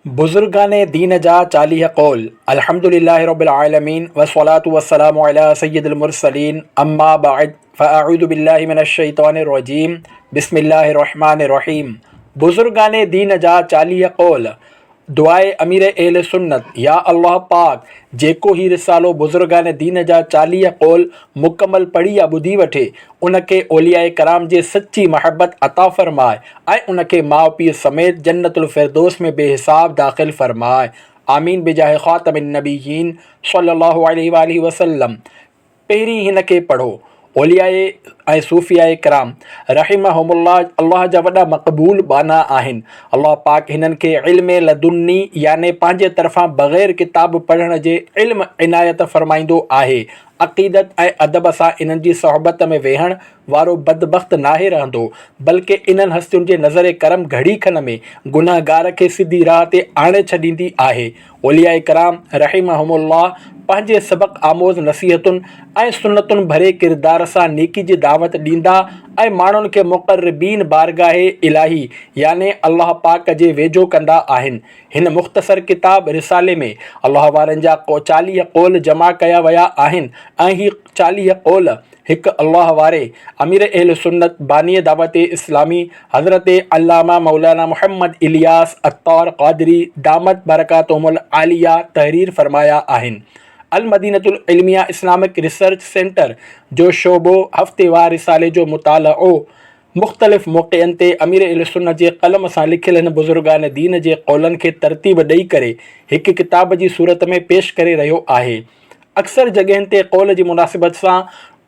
بزرگان دين جا 40 قول، الحمد لله رب العالمين والصلاة والسلام علي سيد المرسلين اما بعد فاعوذ بالله من الشيطان الرجيم بسم الله الرحمن الرحيم بزرگان دين جا 40 قول، دعاء امير اهل سنت، يا الله پاڪ! جيڪو هي رسالو بزرگان دين جا 40 قول مڪمل پڙهي يا ٻڌي وٺي، ان کي اولياء ڪرام جي سچي محبت عطا فرماء ۽ ان کي ماء پيء سميت جنت الفردوس ۾ بي حساب داخل فرماء. آمين بجاه خاتم النبيين صلي الله عليه واٰله وسلم. پهرين هن کي پڙهو. اولياء ۽ صوفياء ڪرام رحمهم الله الله جا وڏا مقبول ٻانها آهن. الله پاڪ هنن کي علم لدني يعني پنهنجي طرفان بغير ڪتاب پڙهڻ جي علم عنايت فرمائيندو آهي. عقيدت ۽ ادب سان انهن جي صحبت ۾ ويهڻ وارو بدبخت ناهي رهندو بلڪه انهن هستين جي نظر ڪرم گهڙي کن ۾ گنهگار کي سڌي راهه تي آڻي ڇڏيندي آهي. اولياء ڪرام رحمهم الله پنهنجي سبق آموز نصيحتن ۽ سنتن ڀري ڪردار سان نيڪي جي دعوت ڏيندا ۽ ماڻهن کي مقربين بارگاهه الاهي يعني الله پاڪ جي ويجهو ڪندا آهن. هن مختصر ڪتاب رسالي ۾ الله وارن جا 40 قول جمع ڪيا ويا آهن ۽ هي 40 قول هڪ الله واري امير اهل سنت باني دعوت اسلامي حضرت علامه مولانا محمد الياس عطار قادري دامت برڪاتهم العاليه تحرير فرمايا آهن. المدينة العلميه اسلامڪ ريسرچ سينٽر جو شعبو هفتيوار رسالي جو مطالعو مختلف موقعن تي امير اهل سنت جي قلم سان لکيل هن بزرگان دين جي قولن کي ترتيب ڏئي ڪري هڪ ڪتاب جي صورت ۾ پيش ڪري رهيو آهي. اڪثر جڳهين تي قول جي مناسبت سان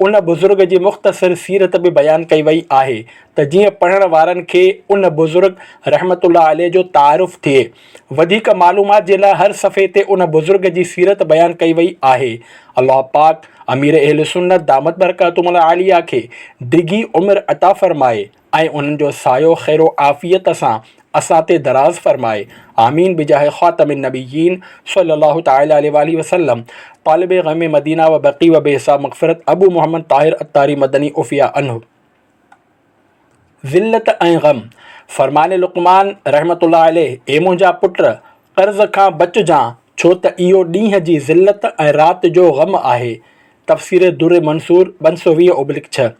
ان بزرگ جي مختصر سيرت به بيان ڪئي وئي آهي ته جيئن پڙهڻ وارن کي ان بزرگ رحمة الله عليه جو تعارف ٿئي. وڌيڪ معلومات جي لاء هر صفحي تي ان بزرگ جي سيرت بيان ڪئي وئي آهي. الله پاڪ امير اهل سنت دامت برڪاتهم العاليه کي ڊگهي عمر عطا فرمائي. ۽ انهن جو سايو خير و عافيت سان اسان تي دراز فرمائي آمين بجاه خاتم النبيين صلي الله تعالي عليه واله وسلم طالب غم مدينه و بقي و بحساب مغفرت ابو محمد طاهر عطاري مدني عفيا عنه. ذلت ۽ غم، فرمان لقمان رحمة الله عليه، اي منهنجا پٽ! قرض کان بچجان، ڇو ته اهو ڏينهن جي ذلت ۽ رات جو غم آهي. تفسير در منصور 520/6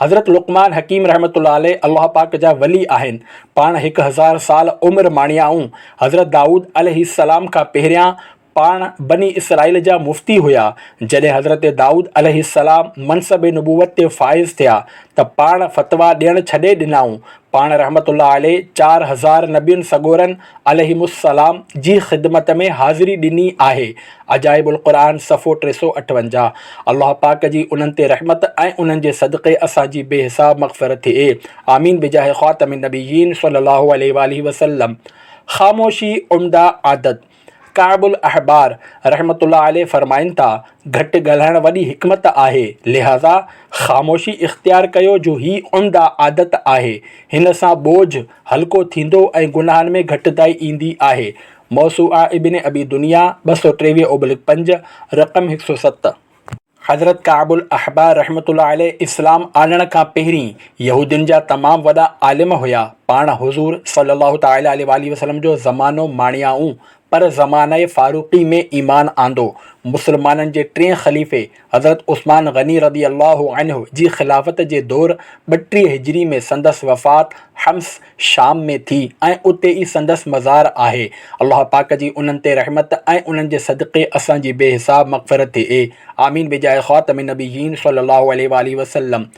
حضرت لقمان حڪيم رحمة الله عليه الله پاڪ جا ولي آهن. پاڻ 1000 سال عمر ماڻيائون. حضرت دائود عليه السلام کان پهريان پاڻ بني اسرائيل جا مفتي هيا. جڏهن حضرت دائود عليه السلام منصب نبوت تي فائز ٿيا ته پاڻ فتويٰ ڏيڻ ڇڏي ڏنائون. پاڻ رحمة الله عليه 4000 نبين سڳورن عليهم السلام جي خدمت ۾ حاضري ڏني آهي. عجائب القرآن صفحو 358. الله پاڪ جي انهن تي رحمت ۽ انهن جي صدقي اسان جي بي حساب مغفرت ٿئي. آمين بجاه خاتم النبيين صلي الله عليه واٰله وسلم. خاموشي عمده عادت. ڪعب الاحبار رحمة الله عليه فرمائن ٿا، گهٽ ڳالهائڻ وڏي حڪمت آهي، لهٰذا خاموشي اختيار ڪيو جو هي عمده عادت آهي، هن سان ٻوجهه هلڪو ٿيندو ۽ گناهن ۾ گهٽتائي ايندي آهي. موسوعه ابن ابي دنيا 223/5 رقم 107. حضرت ڪعب الاحبار رحمة الله عليه اسلام آڻڻ کان پهرين يهودين جا تمام وڏا عالم هيا، پاڻ حضور صلّي الله تعالٰي عليه واٰله وسلّم جو زمانو ماڻيائون پر زمانه فاروقي ۾ ايمان آندو، مسلمانن جي ٽئين خليفي حضرت عثمان غني رضي الله عنه جي خلافت جي دور 32 هجري ۾ سندس وفات حمص، شام، ۾ ٿي ۽ اتي ئي سندس مزار آهي. الله پاڪ جي انهن تي رحمت ۽ انهن جي صدقي اسان جي بي حساب مغفرت ٿئي. آمين بجاه خاتم النبيين صلي الله عليه واٰله وسلم.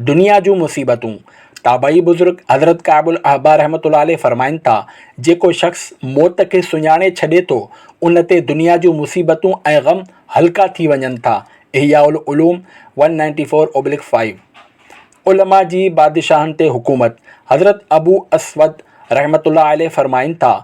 دنيا جون مصيبتون، تابعي بزرگ حضرت ڪعب الاحبار رحمة الله عليه فرمائن ٿا، جيڪو شخص موت کي سڃاڻي ڇڏي ٿو، ان تي دنيا جون مصيبتون ۽ غم هلڪا ٿي وڃن ٿا. احياء العلوم 194/5. علماء جي بادشاهن تي حڪومت، حضرت ابو اسود رحمة الله عليه فرمائن ٿا،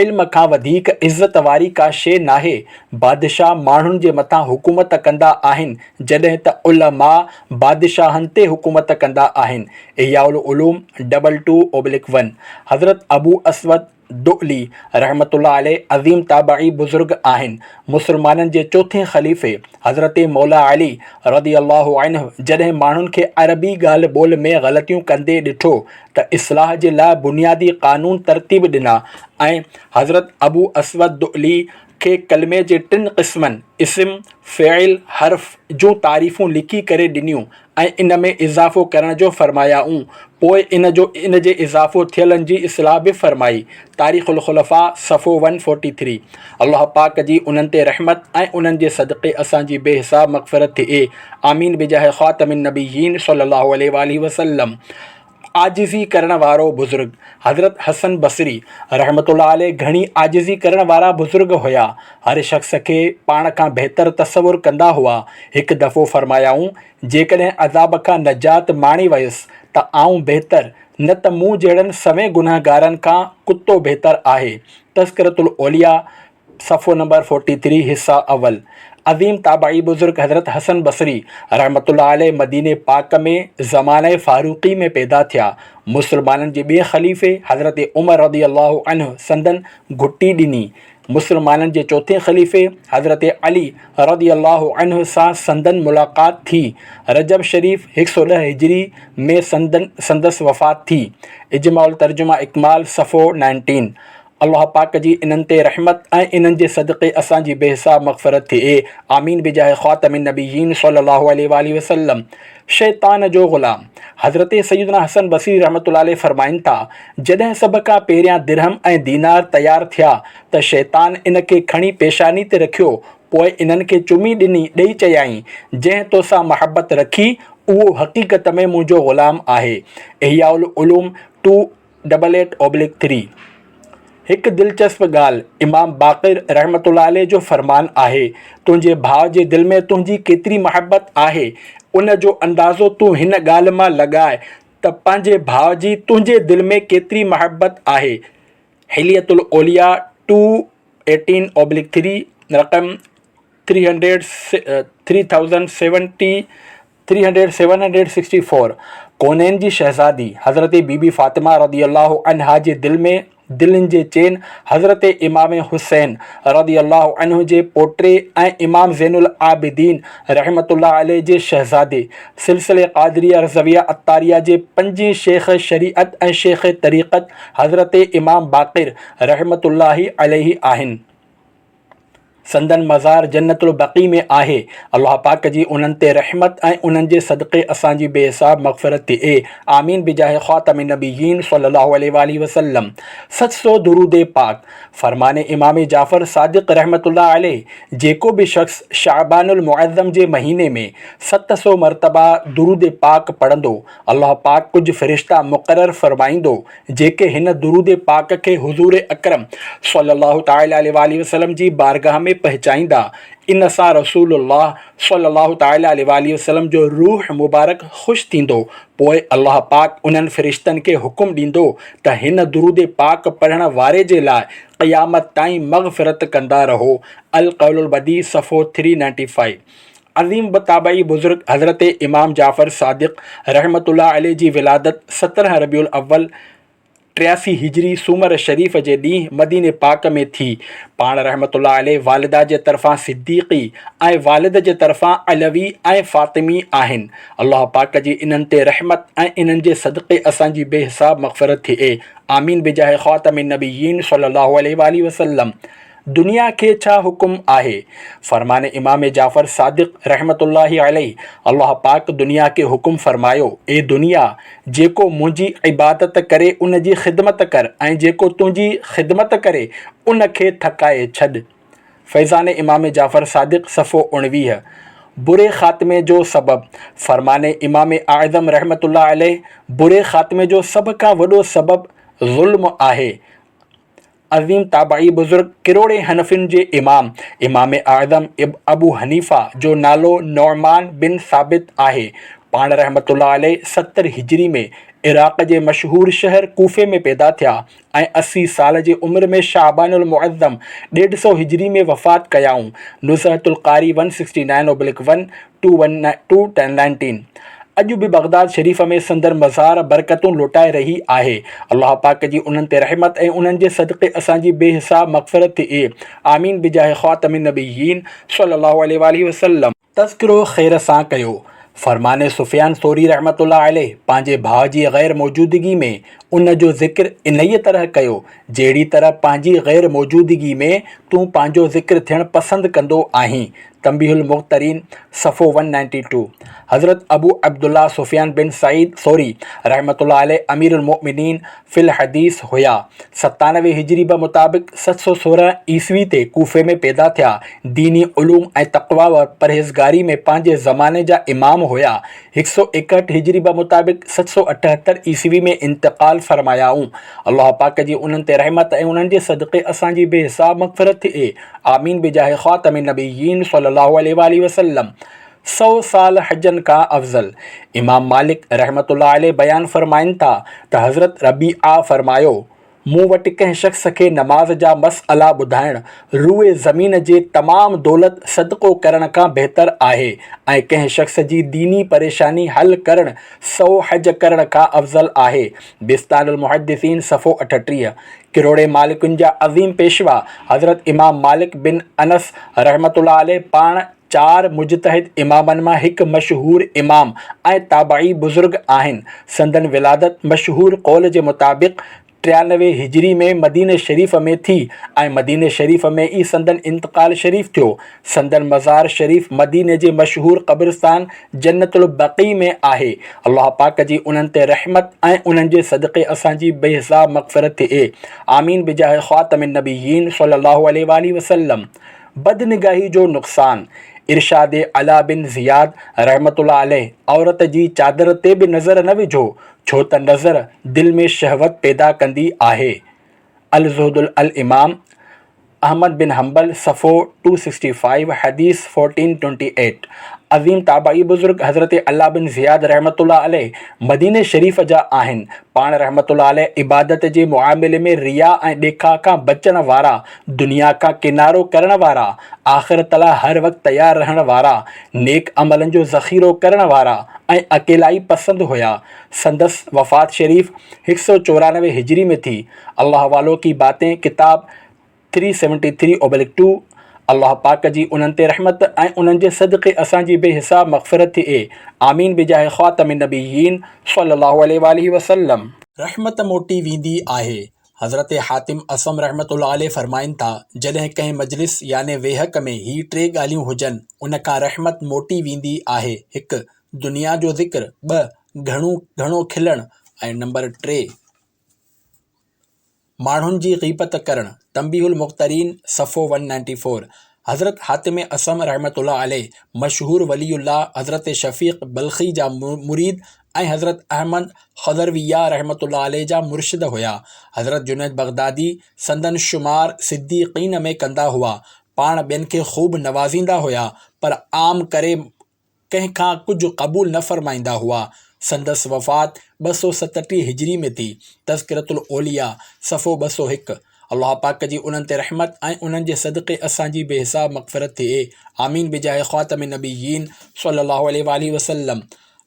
علم کان وڌيڪ عزت واري ڪا شيء ناهي، بادشاهه ماڻهن جي مٿان حڪومت ڪندا آهن، جڏهن ته علماء بادشاهن تي حڪومت ڪندا آهن. احياء العلوم 22/1 حضرت ابو اسود. دؤلي رحمة الله عليه عظيم تابعي بزرگ آهن. مسلمانن جي چوٿين خليفي حضرت مولا علي رضي الله عنه جڏهن ماڻهن کي عربي ڳالهه ٻولهه ۾ غلطيون ڪندي ڏٺو ته اصلاح جي لاء بنيادي قانون ترتيب ڏنا ۽ حضرت ابو اسود دؤلي کي ڪلمي جي ٽن قسمن، اسم، فعل، حرف، جون تعريفون لکي ڪري ڏنيون ۽ ان ۾ اضافو ڪرڻ جو فرمايائون، پوء ان جو ان جي اضافو ٿيلن جي اصلاح به فرمائي. تاريخ الخلفاء صفحو ون فورٽي ٿري. الله پاڪ جي انهن تي رحمت ۽ انهن جي صدقي اسان جي بي حساب مغفرت ٿئي. آمين بجاه خاتم النبيين صلي الله عليه واٰله وسلم. عاجزي ڪرڻ وارو بزرگ حضرت حسن بصري رحمة الله عليه گهڻي عاجزي ڪرڻ وارا بزرگ هيا. هر شخص کي پاڻ کان بهتر تصور ڪندا هئا. هڪ دفعو فرمايائون، جيڪڏهن عذاب کان نجات ماڻي ويس ته آئون بهتر، نه ته مون جهڙن سوين گنهگارن کان ڪتو بهتر آهي. تذڪرة الاولياء، صفحو نمبر فورٽي ٿري حصه اول، عظيم تابعي بزرگ حضرت حسن بصري رحمة الله عليه مديني پاڪ ۾ زمانه فاروقي ۾ پيدا ٿيا. مسلمانن جي ٻئي خليفي حضرت عمر رضي الله عنه سندن گهٽي ڏني. مسلمانن جي چوٿين خليفي حضرت علي رضي الله عنه سان سندن ملاقات ٿي. رجب شريف هڪ سؤ ڏهه هجري ۾ سندن سندس وفات ٿي. اجماع الترجمه اڪمال صفحو نائنٽين. الله پاڪ جي انهن تي رحمت ۽ انهن جي صدقي اسان جي بي حساب مغفرت ٿئي آمين بجاه خاتم النبيين صلي الله عليه واٰله وسلم شيطان جو غلام حضرت سيدنا حسن بصري رحمة الله عليه فرمائن ٿا جڏهن سڀ کان پهريان درهم ۽ دينار تيار ٿيا ته شيطان ان کي کڻي پيشاني تي رکيو پوء انهن کي چمي ڏني ڏئي چيائين جنهن توسان محبت رکي اهو حقيقت ۾ منهنجو غلام آهي احياء العلوم ٽو ڊبل ايٽ اوبليڪ ٿري هڪ دلچسپ ڳالهه امام باقر رحمة الله عليه جو فرمان آهي، تنهنجي ڀاء جي دل ۾ تنهنجي ڪيتري محبت آهي، ان جو اندازو تون هن ڳالهه مان لڳاء ته پنهنجي ڀاء جي تنهنجي دل ۾ ڪيتري محبت آهي. حلية الاولياء ٽو ايٽين اوبليڪ ٿري رقم three hundred three thousand seventy three hundred seven hundred sixty four ڪونين جي شهزادي حضرت بي بي فاطمه رضي الله عنها جي دل ۾ دلين جي چين حضرت امام حسين رضي الله عنه جي پوٽي ۽ امام زين العابدين رحمة الله عليه جي شهزادي سلسلي قادريه رضويه عطاريه جي پنجين شيخ شريعت ۽ شيخ طريقت حضرت امام باقر رحمة الله عليه آهن. سندن مزار جنت البقيع ۾ آهي. الله پاڪ جي انهن تي رحمت ۽ انهن جي صدقي اسان جي بي حساب مغفرت ٿئي. آمين بجاه خاتم النبيين صلي الله عليه واٰله وسلم. سچ سو درود پاڪ. فرمان امام جعفر صادق رحمة الله عليه جيڪو به شخص شعبان المعظم جي مهيني ۾ 700 مرتبه درود پاڪ پڙهندو الله پاڪ ڪجهه فرشتا مقرر فرمائيندو جيڪي هن درود پاڪ کي حضور اڪرم صلّي الله تعالٰي عليه واٰله وسلّم جي بارگاھ ۾ پهچائيندا، ان سان رسول الله صلّي الله تعالٰي عليه واٰله وسلّم جو روح مبارڪ خوش ٿيندو، پوء الله پاڪ انهن فرشتن کي حڪم ڏيندو ته هن درود پاڪ پڙهڻ واري جي لاء قيامت تائين مغفرت ڪندا رهو، القول البديع صفحو ٿري نائنٽي فائيو. عظيم تابعي بزرگ حضرت امام جعفر صادق رحمة الله عليه جي ولادت 17 ربيع الاول 83 هجري سومر شريف جي ڏينهن مديني پاڪ ۾ ٿي. پاڻ رحمة الله عليه والده جي طرفان صديقي ۽ والد جي طرفان علوي ۽ فاطمي آهن. الله پاڪ جي انهن تي رحمت ۽ انهن جي صدقي اسان جي بي حساب مغفرت ٿئي. آمين بجاه خاتم النبيين صلي الله عليه واٰله وسلم. دنيا کي ڇا حڪم آهي؟ فرمان امام جعفر صادق رحمة الله عليه، الله پاڪ دنيا کي حڪم فرمايو، اي دنيا! جيڪو منهنجي عبادت ڪري ان جي خدمت ڪر ۽ جيڪو تنهنجي خدمت ڪري ان کي ٿڪائي ڇڏ. فيضان امام جعفر صادق صفحو 19. بري خاتمي جو سبب، فرمان امام اعظم رحمة الله عليه، بري خاتمي جو سڀ کان وڏو سبب ظلم آهي. عظيم تابعي بزرگ ڪروڙين حنفين جي امام، امام اعظم ابو حنيفه جو نالو نعمان بن ثابت آهي. پاڻ رحمة الله عليه 70 هجري ۾ عراق جي مشهور شهر ڪوفي ۾ پيدا ٿيا ۽ 80 سال جي عمر ۾ شعبان المعظم ڏيڍ سئو هجري ۾ وفات ڪيائون، نزهة القاري one sixty nine oblique one, two one two nineteen. اڄ به بغداد شريف ۾ سندن مزار برڪتون لوٽائي رهي آهي. الله پاڪ جي انهن تي رحمت ۽ انهن جي صدقي اسان جي بي حساب مغفرت ٿئي. آمين بجاه خاتم النبيين صلي الله عليه واٰله وسلم. تذڪرو خير سان ڪيو. فرمان سفيان ثوري رحمة الله عليه پنهنجي ڀاء جي غير موجودگي ۾ ان جو ذڪر انهيء طرح ڪيو، جهڙي طرح پنهنجي غير موجودگي ۾ تون پنهنجو ذڪر ٿيڻ پسند ڪندو آهين. تنبيه المغترين، صفحو ون نائنٽي ٽو. حضرت ابو عبدالله سفيان بن سعيد ثوري رحمة الله عليه امير المؤمنين في الحديث هيا. 97 هجري بمطابق 716 عيسوي تي ڪوفي ۾ پيدا ٿيا. ديني علوم ۽ تقويٰ و پرهيزگاري ۾ پنهنجي زماني جا امام هيا. 161 هجري بمطابق 778 عيسوي ۾ انتقال فرمايائون. الله پاڪ جي انهن تي رحمت ۽ انهن جي صدقي اسان جي بي حساب مغفرت ٿئي. آمين بجاه خاتم النبيين صلي الله عليه واٰله وسلم. سو سال حجن کان افضل. امام مالڪ رحمة الله عليه بيان فرمائن ٿا ته حضرت ربيعه فرمايو، مون وٽ ڪنهن شخص کي نماز جا مسئلا ٻڌائڻ روء زمين جي تمام دولت صدقو ڪرڻ کان بهتر آهي ۽ ڪنهن شخص جي ديني پريشاني حل ڪرڻ سو حج ڪرڻ کان افضل آهي. بستان المحدثين صفحو 38. ڪروڙين مالڪن جا عظيم پيشوا حضرت امام مالڪ بن انس رحمة الله عليه پاڻ چار مجتهد امامن مان هڪ مشهور امام ۽ تابعي بزرگ آهن. سندن ولادت مشهور قول جي مطابق 93 هجري ۾ مديني شريف ۾ ٿي ۽ مديني شريف ۾ ئي سندن انتقال شريف ٿيو. سندن مزار شريف مديني جي مشهور قبرستان جنت البقيع ۾ آهي. الله پاڪ جي انهن تي رحمت ۽ انهن جي صدقي اسان جي بي حساب مغفرت ٿئي. آمين بجاه خاتم النبيين صلي الله عليه واٰله وسلم. بدنگاهي جو نقصان، ارشاد علاء بن زياد رحمة الله عليه، عورت جي چادر تي به نظر نه وجهو، ڇو ته نظر دل ۾ شهوت پيدا ڪندي آهي. الزهد الامام احمد بن حنبل صفحو ٽو سڪسٽي فائيو حديث فورٽين ٽوئنٽي ايٽ عظيم تابعي بزرگ حضرت علاء بن زياد رحمة الله عليه مديني شريف جا آهن. پاڻ رحمة الله عليه عبادت جي معاملي ۾ رياء ۽ ڏيکاء کان بچڻ وارا، دنيا کان ڪنارو ڪرڻ وارا، آخرت لاء هر وقت تيار رهڻ وارا، نيڪ عملن جو ذخيرو ڪرڻ وارا ۽ اڪيلائي پسند هيا. سندس وفات شريف هڪ سؤ 94 هجري ۾ ٿي. الله والو ڪي باتين ڪتاب three seventy three oblique two الله پاڪ جي انهن تي رحمت ۽ انهن جي صدقي اسان جي بي حساب مغفرت ٿئي آمين بجاه خاتم النبيين صلي الله عليه واٰله وسلم. رحمت موٽي ويندي آهي. حضرت حاتم اصم رحمة الله عليه فرمائن ٿا، جڏهن ڪنهن مجلس يعني ويهڪ ۾ هي ٽي ڳالهيون هجن، ان کان رحمت موٽي ويندي آهي، هڪ. دنيا جو ذڪر، ٻه. گهڻو گهڻو کلڻ ۽ نمبر ٽي. ماڻهن جي غيبت ڪرڻ، تنبيه المغترين، صفحو ون نائنٽي فور، حضرت حاتم اصم رحمة الله عليه مشهور ولي الله حضرت شفيق بلخي جا مريد ۽ حضرت احمد خضرويه رحمة الله عليه جا مرشد هيا. حضرت جنيد بغدادي سندن شمار صديقين ۾ ڪندا هئا. پاڻ ٻين کي خوب نوازيندا هيا پر عام ڪري ڪنهن کان ڪجهه قبول نه فرمائيندا هئا. سندس وفات 237 هجري ۾ ٿي. تذڪرة الاولياء، صفحو 201. الله پاڪ جي انهن تي رحمت ۽ انهن جي صدقي اسان جي بي حساب مغفرت ٿئي. آمين بجاه خاتم النبيين صلي الله عليه واٰله وسلم.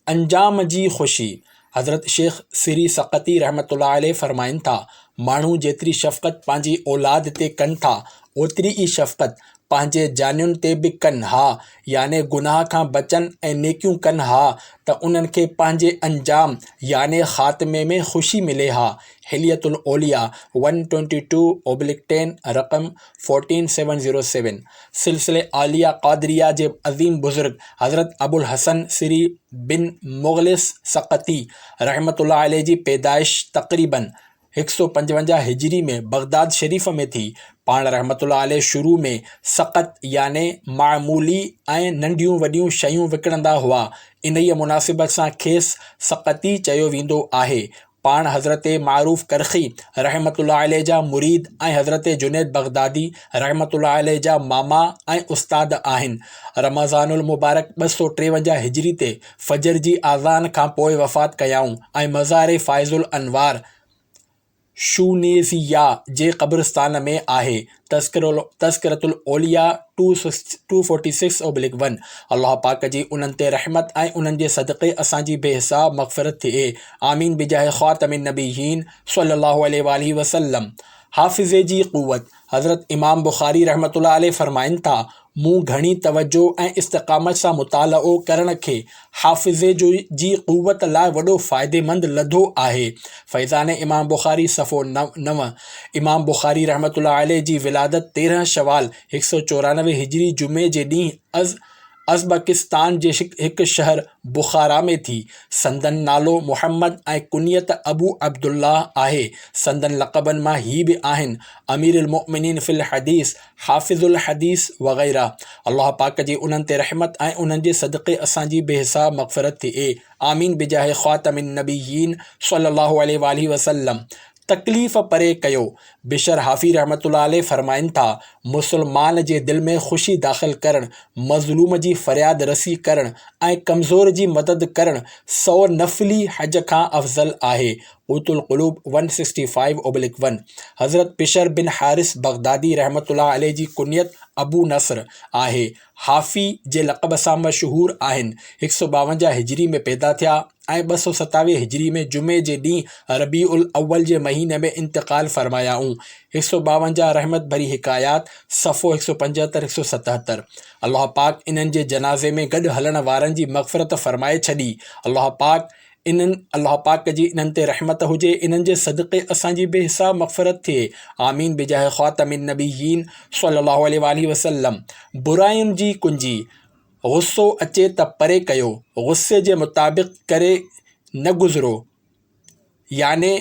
انجام جي خوشي، حضرت شيخ سري سقطي رحمة الله عليه فرمائن ٿا، ماڻهو جيتري شفقت پنهنجي اولاد تي ڪن ٿا، اوتري ئي شفقت پنهنجي جانين تي به ڪن ها، يعني گناهه کان بچن ۽ نيڪيون ڪن ها ته انهن کي پنهنجي انجام يعني خاتمي ۾ خوشي ملي ها. حلية الاولياء، ون ٽوئنٽي ٽو اوبلڪ ٽين، رقم فورٽين سيون زيرو سيون. سلسلي عاليه قادريه جي عظيم بزرگ حضرت ابوالحسن سري بن مغلس سقطي رحمة الله عليه جي پيدائش تقريباً 155 هجري ۾ بغداد شريف ۾ ٿي. پاڻ رحمة الله عليه شروع ۾ سقط يعني معمولي ۽ ننڍيون وڏيون شيون وڪڻندا هئا. انهيء مناسبت سان کيس سقطي چيو ويندو آهي. پاڻ حضرت معروف ڪرخي رحمة الله عليه جا مريد ۽ حضرت جنيد بغدادي رحمة الله عليه جا ماما ۽ استاد آهن. رمضان المبارڪ 253 هجري تي فجر جي آذان کان پوء وفات ڪيائون ۽ مزار فائز الانوار. شونيزيا جي قبرستان ۾ آهي. تذڪرة الاولياء 246/1 الله پاڪ جي انهن تي رحمت ۽ انهن جي صدقي اسان جي بي حساب مغفرت ٿئي. آمين بجاه خاتم النبيين صلي الله عليه واٰله وسلم. حافظي جي قوت، حضرت امام بخاري رحمة الله عليه فرمائن ٿا، مون گهڻي توجهه ۽ استقامت سان مطالعو ڪرڻ کي حافظي جي قوت لاء وڏو فائديمند لڌو آهي. فيضان امام بخاري صفحو 9 امام بخاري رحمة الله عليه جي ولادت 13 شوال 194 هجري جمعي جي ڏينهن از ازبڪستان جي هڪ شهر بخارا ۾ ٿي. سندن نالو محمد ۽ ڪنيت ابو عبدالله آهي. سندن لقبن مان هي به آهن، امير المؤمنين في الحديث، حافظ الحديث وغيره. الله پاڪ جي انهن تي رحمت ۽ انهن جي صدقي اسان جي بي حساب مغفرت ٿئي. آمين بجاه خاتم النبيين صلي الله عليه واٰله وسلم. تڪليف پري ڪيو. بشر حافي رحمة الله عليه فرمائن ٿا، مسلمان جي دل ۾ خوشي داخل ڪرڻ، مظلوم جي فرياد رسي ڪرڻ ۽ ڪمزور جي مدد ڪرڻ سو نفلي حج کان افضل آهي. قوت القلوب 165/1 حضرت بشر بن حارث بغدادي رحمة الله عليه جي ڪنيت ابو نصر آهي. حافي جي لقب سان مشهور آهن. هڪ سو ٻاونجاهه هجري ۾ پيدا ٿيا. ۽ 227 هجري ۾ جمعي جي ڏينهن ربيع الاول جي مهيني ۾ انتقال فرمايائون. 152 رحمت ڀري حڪايات، صفحو 175 177. الله پاڪ انهن جي جنازي ۾ گڏ هلڻ وارن جي مغفرت فرمائي ڇڏي. الله پاڪ انهن الله پاڪ جي انهن تي رحمت هجي انهن جي صدقي اسان جي بي حساب مغفرت ٿئي. آمين بجاه خاتم النبيين صلي الله عليه واٰله وسلم. براين جي ڪنجي. غصو اچي ته پري ڪيو، غصي جي مطابق ڪري نه گذرو، يعني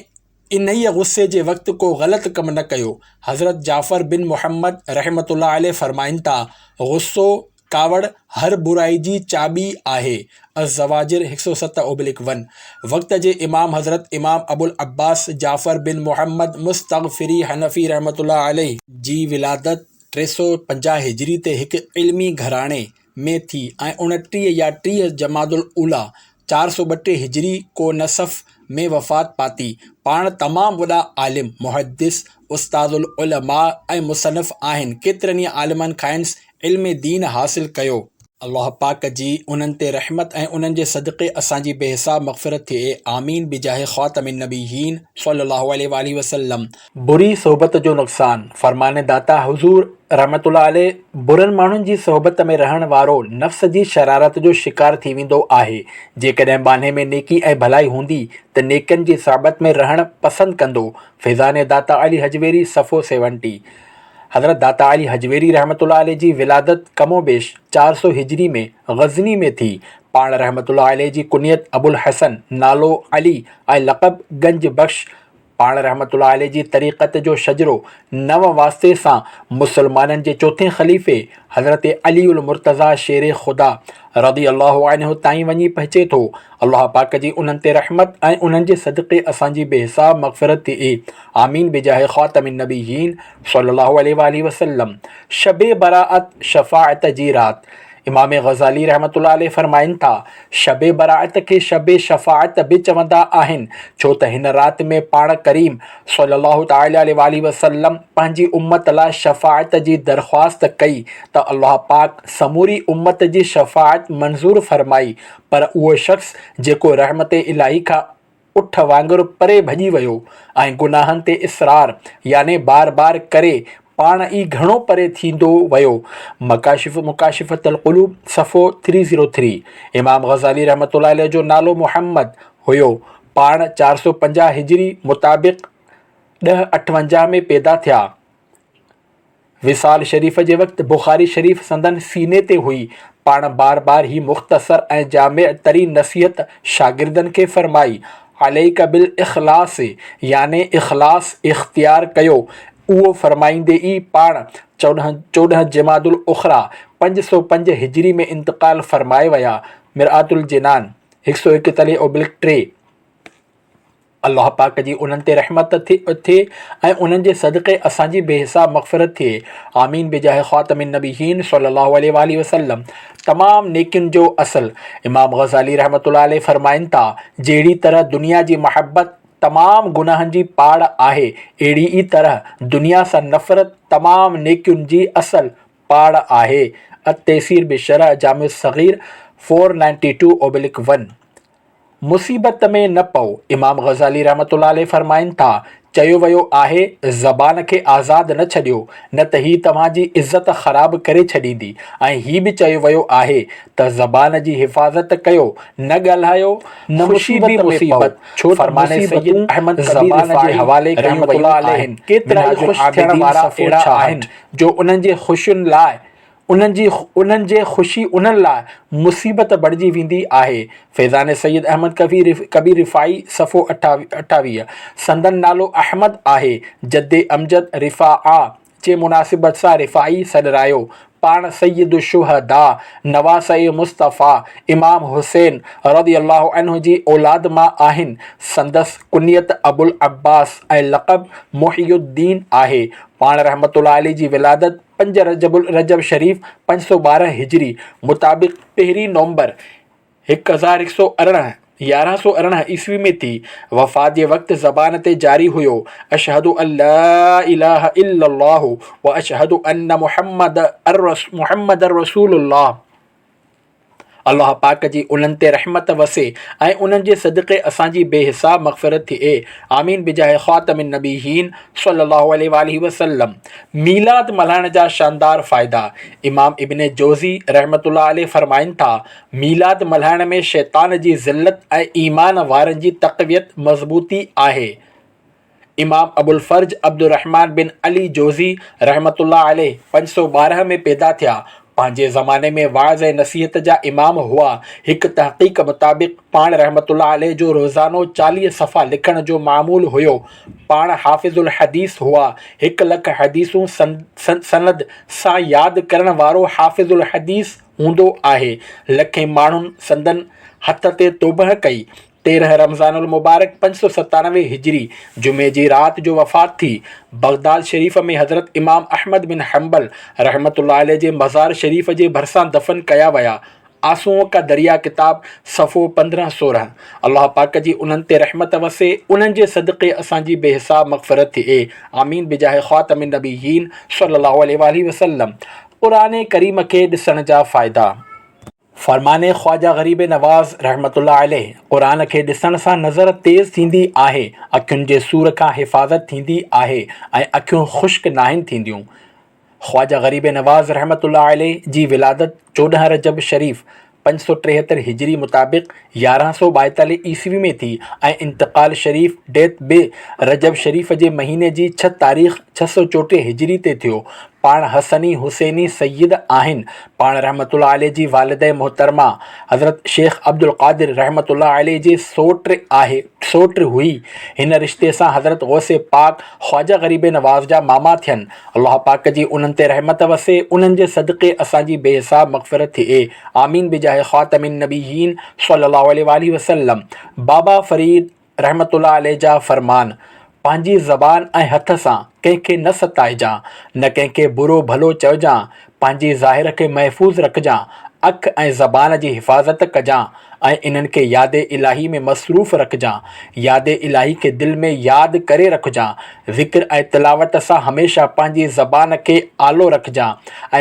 انهيء غصي جي وقت ڪو غلط ڪم نه ڪيو. حضرت جعفر بن محمد رحمة الله عليه فرمائن ٿا، غصو، ڪاوڙ، هر برائي جي چاٻي آهي. الزواجر 107/1 وقت جي امام حضرت امام ابوالعباس جعفر بن محمد مستغفري حنفي رحمة الله عليه جي ولادت 350 هجري تي هڪ علمي گهراڻي ۾ ٿي ۽ 29 يا 30 جمادي الاوليٰ 432 هجري ڪونصف ۾ وفات پاتي. پاڻ تمام وڏا عالم، محدث، استاذ العلماء ۽ مصنف آهن. ڪيترن ئي عالمن کانئس علم دين حاصل ڪيو. الله پاڪ جي انهن تي رحمت ۽ انهن جي صدقي اسان جي بي حساب مغفرت ٿئي آمين بجاه خاتم النبيين صلي الله عليه واٰله وسلم. بري صحبت جو نقصان، فرمان داتا حضور رحمة الله عليه برن ماڻهن جي صحبت ۾ رهڻ وارو نفس جي شرارت جو شڪار ٿي ويندو آهي، جيڪڏهن ٻانهي ۾ نيڪي ۽ ڀلائي هوندي ته نيڪن جي صحبت ۾ رهڻ پسند ڪندو، فيضان داتا علي هجويري صفحو سيونٽي. حضرت داتا علي هجويري رحمة الله عليه جي ولادت ڪم و بيش 400 هجري ۾ غزني ۾ ٿي. پاڻ رحمة الله عليه جي ڪنيت ابوالحسن، نالو علي ۽ لقب گنج بخش. پاڻ رحمة الله عليه جي طريقت جو شجرو نو واسطي سان مسلمانن جي چوٿين خليفي حضرت علي المرتضيٰ شير خدا رضي الله عنه تائين وڃي پهچي ٿو. الله پاڪ جي انهن تي رحمت ۽ انهن جي صدقي اسان جي بي حساب مغفرت ٿئي. آمين بجاه خاتم النبيين صلي الله عليه واٰله وسلم. شب براءت شفاعت جي رات. امام غزالي رحمة الله عليه فرمائن ٿا، شب براءت کي شب شفاعت به چوندا آهن، ڇو ته هن رات ۾ پاڻ ڪريم صلي الله تعالٰي عليه واٰله وسلم پنهنجي امت لاء شفاعت جي درخواست ڪئي ته الله پاڪ سموري امت جي شفاعت منظور فرمائي پر اهو شخص جيڪو رحمت الاهي کان اٺ وانگر پري ڀڄي ويو ۽ گناهن تي اصرار يعني بار بار ڪري پاڻ ئي گهڻو پري ٿيندو ويو. مڪاشف مڪاشفة القلوب صفحو 303 امام غزالي رحمة الله عليه جو نالو محمد هيو. پاڻ 450 هجري مطابق ڏهه اٺونجاهه ۾ پيدا ٿيا. وصال شريف جي وقت بخاري شريف سندن سيني تي هئي. پاڻ بار بار هي مختصر ۽ جامع ترين نصيحت شاگردن کي فرمائي، عليڪ بالاخلاص يعني اخلاص اختيار ڪيو. اهو فرمائيندي ئي پاڻ 14 جمادي الاخريٰ 505 هجري ۾ انتقال فرمائي ويا. مرآة الجنان، 141 اوبلڪ ٽي. الله پاڪ جي انهن تي رحمت ٿئي ۽ انهن جي صدقي اسان جي بي حساب مغفرت ٿئي آمين بجاه خاتم النبيين صلي الله عليه واٰله وسلم تمام نيڪين جو اصل امام غزالي رحمة الله عليه فرمائن ٿا جهڙي طرح دنيا جي محبت تمام گناهن جي پاڙ آهي، اهڙي ئي طرح دنيا سان نفرت تمام نيڪين جي اصل پاڙ آهي. التيسير بشرح جامع الصغير 492/1. مصيبت ۾ نه پئو، امام غزالي رحمة الله عليه فرمائن ٿا، چيو ويو آهي، زبان کي آزاد نه ڇڏيو، نه ته هي توهان جي عزت خراب ڪري ڇڏيندي ۽ هي به چيو ويو آهي ته زبان جي حفاظت ڪيو، نه ڳالهايو، نه خوشي به مصيبت، ڇو ته مصيبتون زبان جي حوالي ڪيون ويون آهن، ڪيترائي خوش ٿيڻ وارا اهڙا آهن جو انهن جي خوشين لاء انهن جي انهن جي خوشي انهن لاء مصيبت بڻجي ويندي آهي. فيضان سيد احمد ڪبير رفاعي صفحو 28 سندن نالو احمد آهي. جد امجد رفاعه جي مناسبت سان رفاعي سڏرايو. پاڻ سيد الشهداء، نواسه مصطفيٰ، امام حسين رضي الله عنه جي اولاد مان آهن. سندس ڪنيت ابوالعباس ۽ لقب محي الدين آهي. پاڻ رحمة الله عليه جي ولادت پنج رجب رجب شريف 512 هجري مطابق پهرين نومبر 1118، 1118 عيسوي ۾ ٿي. وفات جي وقت زبان تي جاري هيو، اشهد ان لا اله الا الله واشهد ان محمد رسول الله. الله پاڪ جي انهن تي رحمت وسي ۽ انهن جي صدقي اسان جي بي حساب مغفرت ٿئي آمين بجاه خاتم النبيين صلي الله عليه واله وسلم ميلاد ملهائڻ جا شاندار فائدا امام ابن جوزي رحمت الله عليه فرمائن ٿا ميلاد ملهائڻ ۾ شيطان جي ذلت ۽ ايمان وارن جي تقويت مضبوطي آهي امام ابوالفرج عبدالرحمان بن علي جوزي رحمة الله عليه 512 ۾ پيدا ٿيا. پنهنجي زماني ۾ وعظ ۽ نصيحت جا امام هئا. هڪ تحقيق مطابق پاڻ رحمة الله عليه جو روزانو 40 صفحا لکڻ جو معمول هيو. پاڻ حافظ الحديث هئا. هڪ لک حديثون سند سان ياد ڪرڻ وارو حافظ الحديث هوندو آهي. لکين ماڻهن سندن هٿ تي توبهه ڪئي. 13 رمضان المبارڪ 597 هجري جمعي جي رات جو وفات ٿي. بغداد شريف ۾ حضرت امام احمد بن حنبل رحمة الله عليه جي مزار شريف جي ڀرسان دفن ڪيا ويا. آنسوئون ڪا دريا ڪتاب صفحو 15 16 الله پاڪ جي انهن تي رحمت وسي انهن جي صدقي اسان جي بي حساب مغفرت ٿئي آمين بجاه خاتم النبيين صلي الله عليه واله وسلم قرآن ڪريم کي ڏسڻ جا فائدا. فرمان خواجه غريب نواز رحمة الله عليه، قرآن کي ڏسڻ سان نظر تيز ٿيندي آهي، اکين جي سور کان حفاظت ٿيندي آهي ۽ اکيون خشڪ ناهن ٿينديون. خواجه غريب نواز رحمة الله عليه جي ولادت 14 رجب شريف 573 هجري مطابق 1142 عيسوي ۾ ٿي ۽ انتقال شريف، Death، به رجب شريف جي مهيني جي ڇهه تاريخ 634 هجري تي ٿيو. پاڻ حسني حسيني سيد آهن. پاڻ رحمة الله عليه جي والده محترمه حضرت شيخ عبدالقادر رحمة الله عليه جي سوٽ آهي سوٽ هئي. هن رشتي سان حضرت غوث پاڪ خواجه غريب نواز جا ماما ٿين. الله پاڪ جي انهن تي رحمت وسي انهن جي صدقي اسان جي بي حساب مغفرت ٿئي. آمين بجاه خاتم النبيين صلي الله عليه واله وسلم. بابا فريد رحمة الله عليه جا فرمان، پنهنجي زبان ۽ هٿ سان ڪنهن کي نه ستائجان، نه ڪنهن کي برو ڀلو چئجان، پنهنجي ظاهر کي محفوظ رکجان، اک ۽ زبان جي حفاظت ڪجان ۽ انهن کي ياد الاهي ۾ مصروف رکجان، ياد الاهي کي دل ۾ ياد ڪري رکجان، ذڪر ۽ تلاوت سان هميشه پنهنجي زبان کي آلو رکجان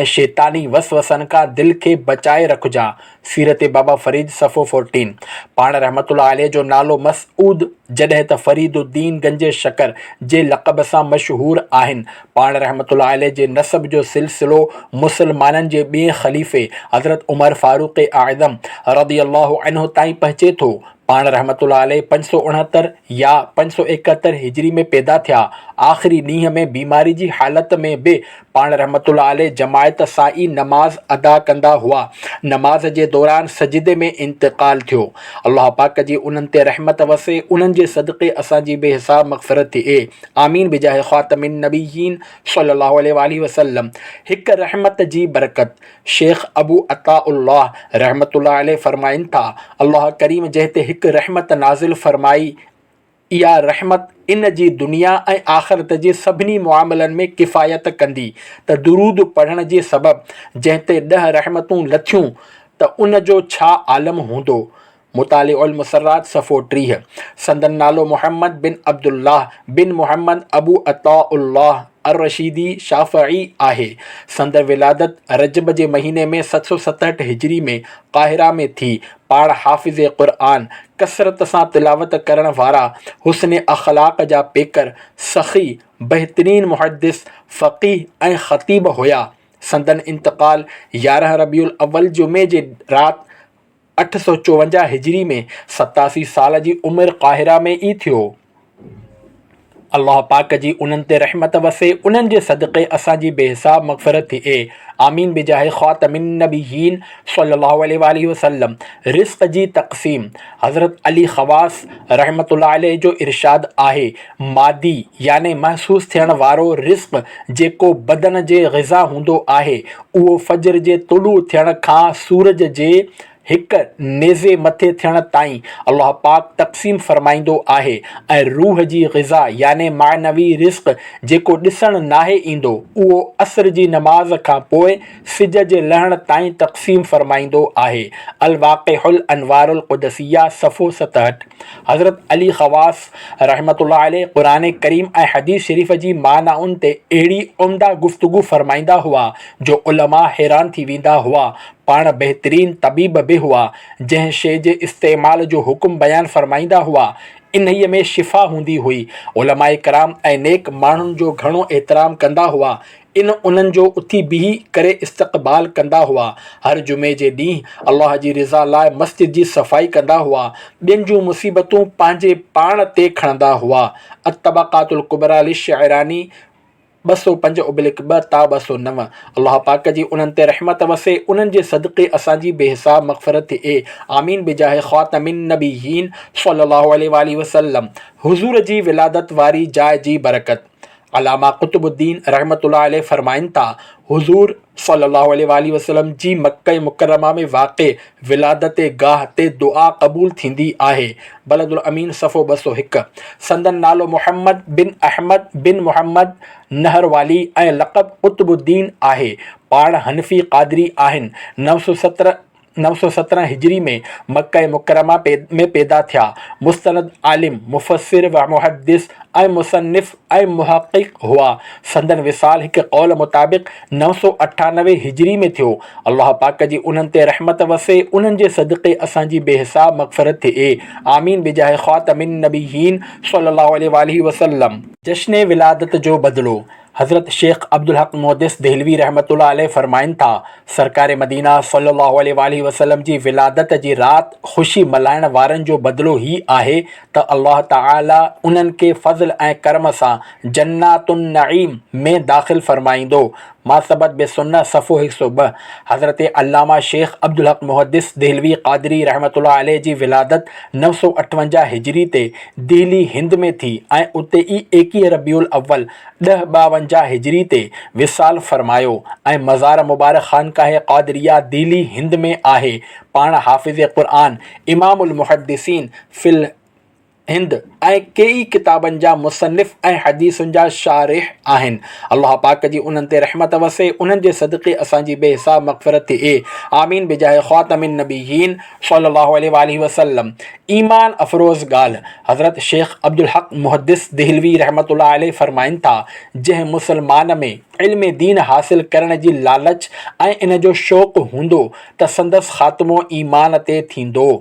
۽ شيطاني وسوسن کان دل کي بچائي رکجان، سيرت بابا فريد صفحو فورٽين، پاڻ رحمة الله عليه جو نالو مسعود جڏهن ته فريد الدين گنج شڪر جي لقب سان مشهور آهن. پاڻ رحمة الله عليه جي نسب جو سلسلو مسلمانن جي ٻئين خليفي حضرت عمر فاروق اعظم رضي الله عنه تائين پهچي ٿو. پاڻ رحمة الله عليه 569 يا 571 هجري ۾ پيدا ٿيا. آخري ڏينهن ۾ بيماري جي حالت ۾ به پاڻ رحمة الله عليه جماعت سان ئي نماز ادا ڪندا هئا. نماز جي دوران سجدي ۾ انتقال ٿيو. الله پاڪ جي انهن تي رحمت وسي، انهن جي صدقي اسان جي بي حساب مغفرت ٿئي. آمين بجاه خاتم النبيين صلي الله عليه واله وسلم. هڪ رحمت جي برڪت، شيخ ابو عطاء الله رحمة الله عليه فرمائن ٿا، الله ڪريم جنهن تي هڪ رحمت نازل فرمائي، اها رحمت ان جي دنيا ۽ آخرت جي سڀني معاملن ۾ ڪفايت ڪندي ته درود پڙهڻ جي سبب جنهن تي ڏهه رحمتون لٿيون ته ان جو ڇا عالم هوندو. مطالع المسرات صفحو 30. سندن نالو محمد بن عبدالله بن محمد ابو عطاء الله الرشيدي شافعي آهي. سندن ولادت رجب جي مهيني ۾ 767 هجري ۾ قاهره ۾ ٿي. پاڻ حافظ قرآن، ڪثرت سان تلاوت ڪرڻ وارا، حسن اخلاق جا پيڪر، سخي، بهترين محدث، فقيه ۽ خطيب هيا. سندن انتقال 11 ربيع الاول جمعي جي رات 854 هجري ۾ 87 سال جي عمر قاهره ۾ ئي ٿيو. الله پاڪ جي انهن تي رحمت وسي انهن جي صدقي اسان جي بي حساب مغفرت ٿئي آمين بجاه خاتم النبيين صلي الله عليه واله وسلم رزق جي تقسيم حضرت علي خواص رحمة الله عليه جو ارشاد آهي مادي يعني محسوس ٿيڻ وارو رزق جيڪو بدن جي غذا هوندو آهي اهو فجر جي طلوع ٿيڻ کان سورج جي هڪ نيزي مٿي ٿيڻ تائين الله پاڪ تقسيم فرمائيندو آهي ۽ روح جي غذا يعني معنوي رزق جيڪو ڏسڻ ناهي ايندو اهو عصر جي نماز کان پوء سج جي لهڻ تائين تقسيم فرمائيندو آهي الواقح الانوار القدسيه صفحو 67 حضرت علي خواص رحمة الله عليه قرآن ڪريم ۽ حديث شريف جي معنائن تي اهڙي عمده گفتگو فرمائيندا هئا جو علماء حيران ٿي ويندا هئا. پاڻ بهترين طبيب به هئا. جنهن شيء جي استعمال جو حڪم بيان فرمائيندا هئا، انهيء ۾ شفا هوندي هئي. علماء ڪرام ۽ نيڪ ماڻهن جو گهڻو احترام ڪندا هئا. ان انهن جو اٿي بيهي ڪري استقبال ڪندا هئا. هر جمعي جي ڏينهن الله جي رضا لاء مسجد جي صفائي ڪندا هئا. ٻين جون مصيبتون پنهنجي پاڻ تي کڻندا هئا. الطبقات الڪبريٰ للشعراني 205 ابلڪ 2 تا 209 الله پاڪ جي انهن تي رحمت وسي انهن جي صدقي اسان جي بي حساب مغفرت ٿئي آمين بجاه خاتم النبيين صلي الله عليه واله وسلم حضور جي ولادت واري جاء جي برڪت علامه قطب الدين رحمة الله عليه فرمائن ٿا، حضور صلي الله عليه واٰله وسلم جي مڪه مڪرمه ۾ واقع ولادت گاهه تي دعا قبول ٿيندي آهي، بلد الامين صفحو 201. سندن نالو محمد بن احمد بن محمد نهروالي ۽ لقب قطب الدين آهي. پاڻ حنفي قادري آهن. 917 917 هجري ۾ مڪه مڪرمه ۾ پيدا ٿيا. مستند عالم، مفسر و محدث ۽ مصنف ۽ محقق هئا. سندن وصال هڪ قول مطابق 998 هجري ۾ ٿيو. الله پاڪ جي انهن تي رحمت وسي، انهن جي صدقي اسان جي بي حساب مغفرت ٿئي. آمين بجاه خاتم النبيين صلي الله عليه واله وسلم. جشن ولادت جو بدلو، حضرت شيخ عبدالحق محدث دهلوي رحمة الله عليه فرمائن ٿا، سرڪار مدينه صلي الله عليه واٰله وسلم جي ولادت جي رات خوشي ملهائڻ وارن جو بدلو هي آهي ته الله تعالي انهن کي فضل ۽ ڪرم سان جنات النعيم ۾ داخل فرمائيندو. ما ثبت بالسنة صفحو 102 حضرت علامه شيخ عبدالحق محدث دهلوي قادري رحمة الله عليه جي ولادت 958 هجري تي دهلي هند ۾ ٿي ۽ اتي ئي 21 ربيع الاول ڏهه ٻاونجاهه هجري تي وصال فرمايو ۽ مزار مبارڪ خانقاه قادريه دهلي هند ۾ آهي. پاڻ حافظ قرآن، امام المحدثين في الهند ۽ ڪيئي ڪتابن جا مصنف ۽ حديثن جا شارح آهن. الله پاڪ جي انهن تي رحمت وسي، انهن جي صدقي اسان جي بي حساب مغفرت ٿئي. آمين بجاه خاتم النبيين صلي الله عليه واٰله وسلم. ايمان افروز ڳالهه، حضرت شيخ عبدالحق محدث دهلوي رحمة الله عليه فرمائن ٿا، جنهن مسلمان ۾ علم دين حاصل ڪرڻ جي لالچ ۽ ان جو شوق هوندو ته سندس خاتمو ايمان تي ٿيندو.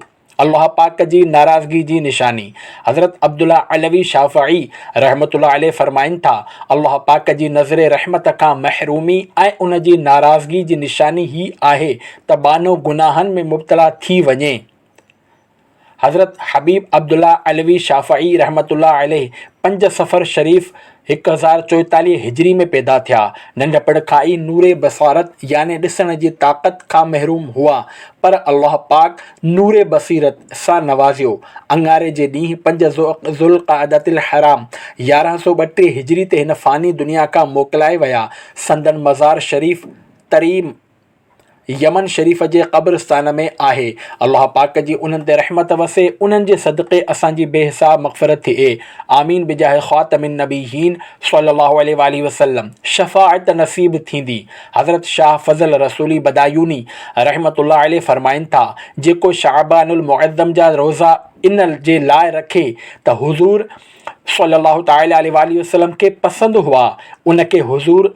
الله پاڪ جي ناراضگي جي نشاني، حضرت عبدالله علوي شافعي رحمة الله عليه فرمائن ٿا، الله پاڪ جي نظر رحمت کان محرومي ۽ ان جي ناراضگي جي نشاني هي آهي ته ٻانهو گناهن ۾ مبتلا ٿي وڃي. حضرت حبيب عبدالله علوي شافعي رحمة الله عليه پنج صفر شريف 1044 هجري ۾ پيدا ٿيا. ننڍپڻ کان ئي نور بصارت يعني ڏسڻ جي طاقت کان محروم هئا پر الله پاڪ نور بصيرت سان نوازيو. اڱاري جي ڏينهن پنج ذوالقعدة الحرام 1132 هجري تي هن فاني دنيا کان موڪلائي ويا. سندن مزار شريف تريم. يمن شريف جي قبرستان ۾ آهي. الله پاڪ جي انهن تي رحمت وسي، انهن جي صدقي اسان جي بي حساب مغفرت ٿئي. آمين بجاه خاتم النبيين صلي الله عليه واٰله وسلم شفاعت نصيب ٿيندي. حضرت شاهه فضل رسولي بدايوني رحمة الله عليه فرمائن ٿا، جيڪو شعبان المعظم جا روزا ان جي لاء رکي ته حضور صلي الله تعالٰي عليه واٰله وسلم کي پسند هئا، ان کي حضور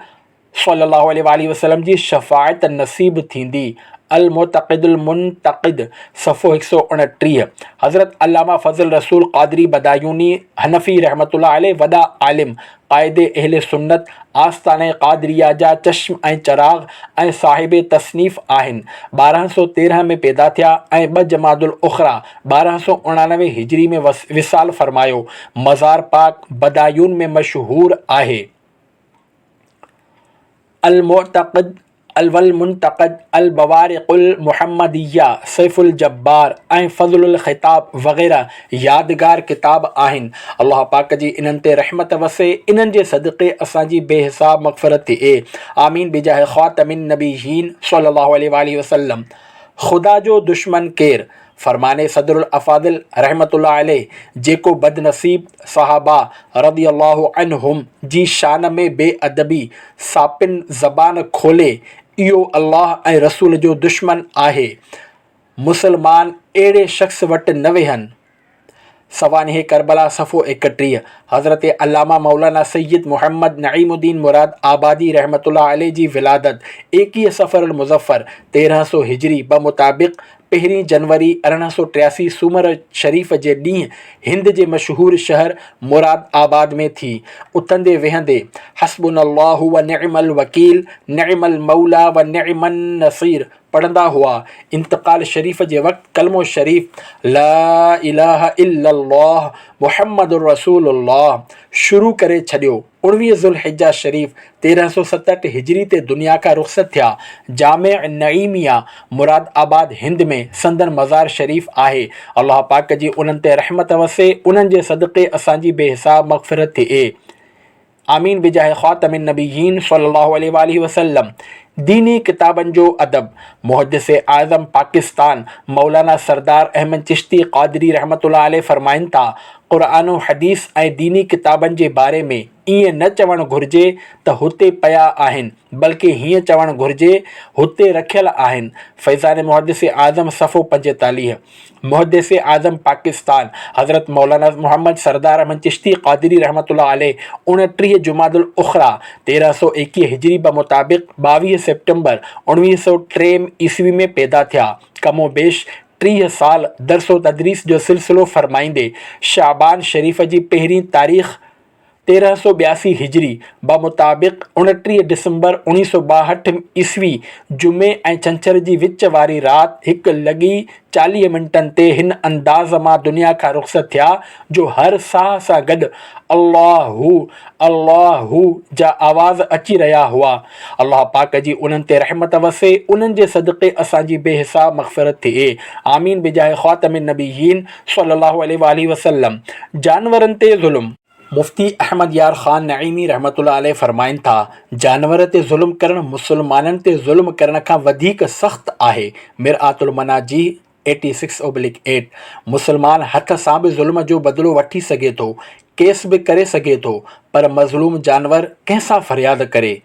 صلّي الله عليه واٰله وسلّم جي شفاعت نصيب ٿيندي. المعتقد المنتقد، صفحو 129، حضرت علامه فضل رسول قادري بدايوني حنفي رحمة الله عليه وڏا عالم، قائد اهل سنت، آستانه قادريه جا چشم ۽ چراغ ۽ صاحب تصنيف آهن. 1213 ۾ پيدا ٿيا ۽ ٻه جمادي الاخريٰ 1289 هجري ۾ وصال فرمايو. مزار پاڪ بدايون ۾ مشهور آهي. المعتقد والمنتقد، البوارق المحمديه، سيف الجبار ۽ فضل الخطاب وغيره يادگار ڪتاب آهن. الله پاڪ جي انهن تي رحمت وسي، انهن جي صدقي اسان جي بي حساب مغفرت ٿئي. آمين بجاه خاتم النبيين صلي الله عليه واٰله وسلم. خدا جو دشمن ڪير؟ فرمان صدر الافاضل رحمة الله عليه، جيڪو بدنصيب صحابه رضي الله عنهم جي شان ۾ بي ادبي ساپن زبان کولي اهو الله ۽ رسول جو دشمن آهي. مسلمان اهڙي شخص وٽ نه ويهن. سوانح ڪربلا صفحو 31، حضرت علامه مولانا سيد محمد نعيم الدين مراد آبادي رحمة الله عليه جي ولادت 21 صفر المظفر 1300 هجري بمطابق پهرين جنوري 1883 سومر شريف جي ڏينهن هند جي مشهور شهر مراد آباد ۾ ٿي. اٿندي ويهندي حسبنا الله و نعم الوڪيل نعم الموليٰ و نعم النصير پڙهندا هئا. انتقال شريف جي وقت ڪلمو شريف لا اله الا الله محمد رسول الله شروع ڪري ڇڏيو. 19 ذوالحجه شريف 1367 هجري تي دنيا کان رخصت ٿيا. جامع نعيميه مراد آباد هند ۾ سندن مزار شريف آهي. الله پاڪ جي انهن تي رحمت وسي، انهن جي صدقي اسان جي بي حساب مغفرت ٿئي. آمين بجاه خاتم النبيين صلي الله عليه واٰله وسلم ديني ڪتابن جو ادب محدث اعظم پاڪستان مولانا سردار احمد چشتي قادري رحمة الله عليه فرمائن ٿا، قرآن و حديث ۽ ديني ڪتابن جي باري ۾ ائين نه چوڻ گهرجي ته هتي پيا آهن بلڪه هيئن چوڻ گهرجي هتي رکيل آهن فيضان محدث اعظم صفحو 45. محدث اعظم پاڪستان حضرت مولانا محمد سردار احمد چشتي قادري رحمة الله عليه 29 جمادي الاخريٰ 1321 هجري بمطابق 22 سيپٽمبر 1903 عيسوي ۾ پيدا ٿيا. ڪم و بيش 30 سال درس و تدريس جو سلسلو فرمائيندي شعبان شريف جي پهرين تاريخ 1382 هجري بمطابق 29 ڊسمبر 1962 عيسوي جمعي ۽ ڇنڇر جي وچ واري رات هڪ لڳي 40 منٽن تي هن انداز مان دنيا کان رخصت ٿيا جو هر ساهه سان گڏ الله هو الله هو جا آواز اچي رهيا هئا. الله پاڪ جي انهن تي رحمت وسي انهن جي صدقي اسان جي بي حساب مغفرت ٿئي. آمين بجاه خاتم النبيين صلي الله عليه واٰله وسلم جانورن تي ظلم. مفتي احمد يار خان نعيمي رحمة الله عليه فرمائن ٿا، جانور تي ظلم ڪرڻ مسلمانن تي ظلم ڪرڻ کان وڌيڪ سخت آهي، مرآة المناجيح 86/8، مسلمان هٿ سان به ظلم جو بدلو وٺي سگهي ٿو، ڪيس به ڪري سگهي ٿو، پر مظلوم جانور ڪنهن سان فرياد ڪري؟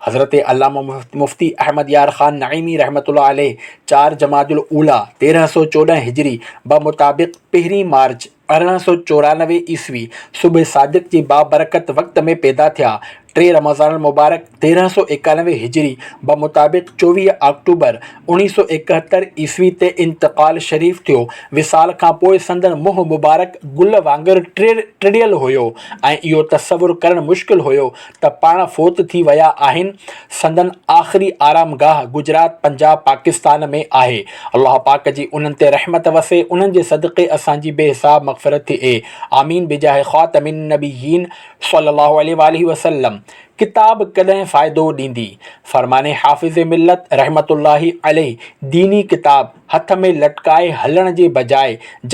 حضرت علامه مفتي احمد يار خان نعيمي رحمة الله عليه چار جمادي الاوليٰ 1314 هجري بمطابق پهرين مارچ 1894 عيسوي صبح صادق جي بابرڪت وقت ۾ پيدا ٿيا. ٽي رمضان المبارڪ 1391 هجري بمطابق 24 آڪٽوبر 1971 عيسوي تي انتقال شريف ٿيو. وصال کان پوء سندن منهن مبارڪ گل وانگر ٽڙيل هيو ۽ اهو تصور ڪرڻ مشڪل هيو ته پاڻ فوت ٿي ويا آهن، سندن آخري آرامگاهه گجرات پنجاب پاڪستان ۾ آهي. الله پاڪ جي انهن تي رحمت وسي انهن جي صدقي اسان جي بي حساب مغفرت ٿئي آمين بجاه خاتم النبيين صلي الله عليه واٰله وسلم ڪتاب ڪڏهن فائدو ڏيندي؟ فرمان حافظ ملت رحمة الله عليه ديني ڪتاب هٿ ۾ لٽڪائي هلڻ جي بجاء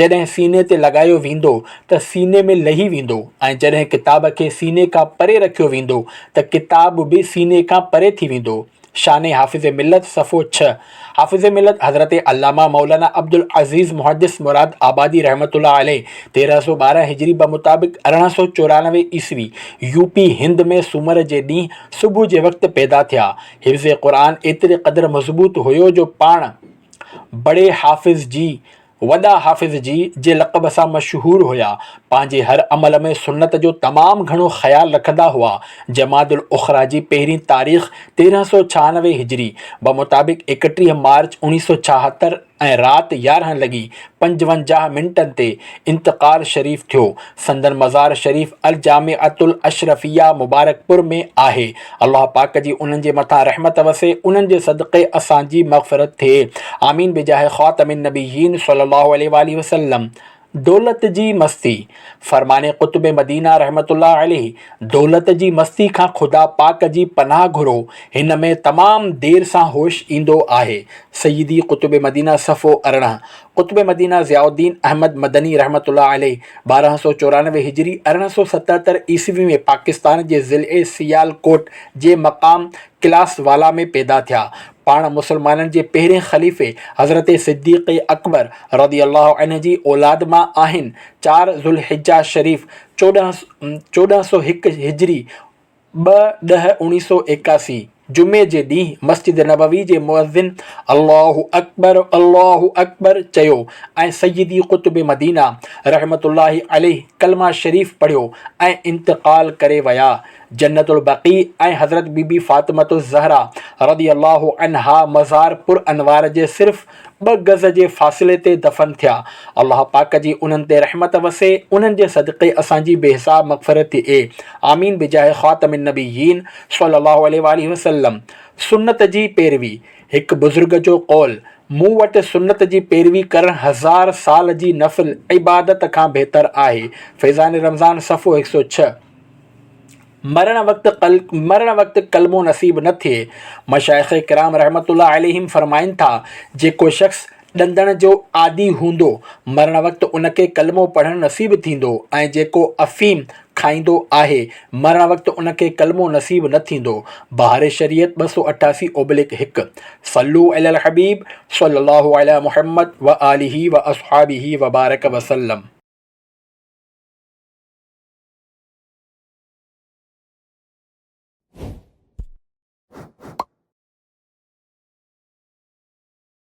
جڏهن سيني تي لڳايو ويندو ته سيني ۾ لهي ويندو ۽ جڏهن ڪتاب کي سيني کان پري رکيو ويندو ته ڪتاب به سيني کان پري ٿي ويندو. شان حافظ ملت صفحو ڇهه، حافظ ملت حضرت علامه مولانا عبدالعزيز محدث مراد آبادي رحمة الله عليه 1312 هجري بمطابق 1894 عيسوي يو پي هند ۾ سومر جي ڏينهن صبح جي وقت پيدا ٿيا. حفظ قرآن ايتري قدر مضبوط هيو جو پاڻ بڙي حافظ جي وڏا حافظ جي جي لقب سان مشهور هيا. پنهنجي هر عمل ۾ سنت جو تمام گهڻو خيال رکندا هئا. جمادي الاخريٰ جي پهرين تاريخ 1396 هجري بمطابق 31 مارچ 1976 ۽ رات 11 لڳي 55 منٽن تي انتقال شريف ٿيو. سندن مزار شريف الجامعة الاشرفيه مبارڪپور ۾ آهي. الله پاڪ جي انهن جي مٿان رحمت وسي انهن جي صدقي اسان جي مغفرت ٿئي آمين بجاه خاتم النبيين صلي الله عليه واله وسلم دولت جي مستي فرمان قطب مدينه رحمت الله عليه دولت جي مستي کان خدا پاڪ جي پناهه گهرو هن ۾ تمام دير سان هوش ايندو آهي سيدي قطب مدينه صفحو 18 قطب مدينه ضياء الدين احمد مدني رحمة الله عليه 1294 هجري 1877 عيسوي ۾ پاڪستان جي ضلعي سيالڪوٽ جي مقام ڪلاس والا ۾ پيدا ٿيا. پاڻ مسلمانن جي پهرين خليفي حضرت صديق اڪبر رضي الله عنه جي اولاد مان آهن. چار ذوالحجه شريف 1401 هجري ٻه ڏهه اوڻيهه سو 81 جمعي جي ڏينهن مسجد نبوي جي مؤذن الله اڪبر الله اڪبر چيو ۽ سيدي قطب مدينه رحمة الله عليه ڪلمه شريف پڙهيو ۽ انتقال ڪري ويا. جنت البقيع ۽ حضرت بي بي فاطمة الزهرا رضي الله عنها مزار پر انوار جي صرف ٻه گز جي فاصلي تي دفن ٿيا. الله پاڪ جي انهن تي رحمت وسي، انهن جي صدقي اسان جي بي حساب مغفرت ٿئي. آمين بجاه خاتم النبيين صلي الله عليه واٰله وسلم. سنت جي پيروي، هڪ بزرگ جو قول، مون وٽ سنت جي پيروي ڪرڻ هزار سال جي نفل عبادت کان بهتر آهي. فيضان رمضان صفحو 106. مرڻ وقت مرڻ وقت ڪلمو نصيب نه ٿئي. مشائخ ڪرام رحمة الله عليهم فرمائن ٿا، جيڪو شخص ڏندڻ جو عادي هوندو، مرڻ وقت ان کي ڪلمو پڙهڻ نصيب ٿيندو ۽ جيڪو افيم کائيندو آهي، مرڻ وقت ان کي ڪلمو نصيب نه ٿيندو. بهار شريعت 288 اوبليڪ هڪ. صلو علي الحبيب صلي الله علي محمد وآله واصحابه وبارڪ وسلم.